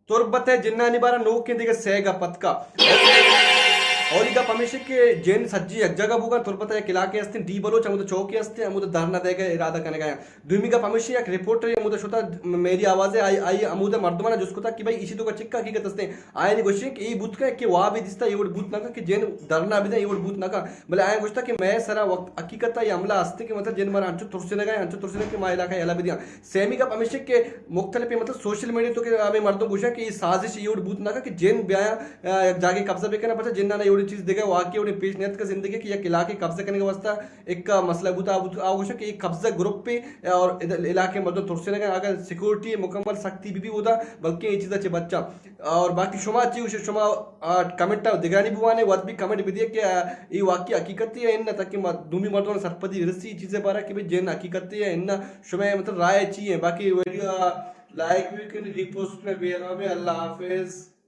تربت ءِ جنانی بارہ نوکیں دگہ سئے گپ اتکا۔ اولی گپ ہمیش کہ جن سجی یک جاگہ بوگا، تربت ءِ یک علاقے ہستیں، ڈی بلوچ، ہمود چوکے ہستیں، ہمود دھرنا دئیگ ءِ ارادہ کنگا۔ دومی گپ ہمیش یک رپورٹر ہمود شتا میری آواز ءِ، آئی، آئی ہمود مردمانا جست کتا کہ بھئی ایشی توکا چک حقیقت ہستیں۔ آیانی گوشیں کہ اے بوت کن کہ وابے دیستا اے وڑ بوت نہ کن کہ جن دھرنا بدن، اے وڑ بوت نہ کن۔ بلے آیاں گوشتا کہ مئے سرا وقت حقیقت ءَ اے حملہ ہستیں کہ مطلب جن مارا انچو ترسینگا، انچو ترسینگا کہ ما علاقہ یلہ بدیاں۔ سیمی گپ ہمیش کہ مختلف مطلب سوشل میڈیا تو کہ ہمیں مردم گوشاں کہ اے سازش اے وڑ بوت نہ کن کہ جن بیاں، آ، یک جاگے قبضہ بکناں، پچا جنانا اے وڑی چیز دگہ واقعی اے وڑی پیش نیت کہ زندگی کہ یک علاقے قبضہ کنگ واسطہ ایک مسئلہ بوتا، آ بوت-، آ گوشاں کہ اے قبضہ گروپ پہ اور اد-، علاقے مردم ترسینگا، اگر سیکورٹی مکمل سختی بھی بھی ہوتا، بلکہ اے چیزا چہ بچاں۔ اور باقی شما چی گوشے؟ شما، آ، کمنٹ ءَ دگرانی بوانے، وت بھی کمنٹ بدیے کہ، آ، اے واقعی حقیقت ہے یا نہ، تاکہ ما دومی مردماں سرپدی رسی چیزے بارہ کہ بھئی جن حقیقت ہے یا نہ۔ شما مطلب رائے چی ہے؟ باقی ویڈیو، آ، لائک بھی کریں، ری پوسٹ میں بھی ہے۔ اللہ حافظ۔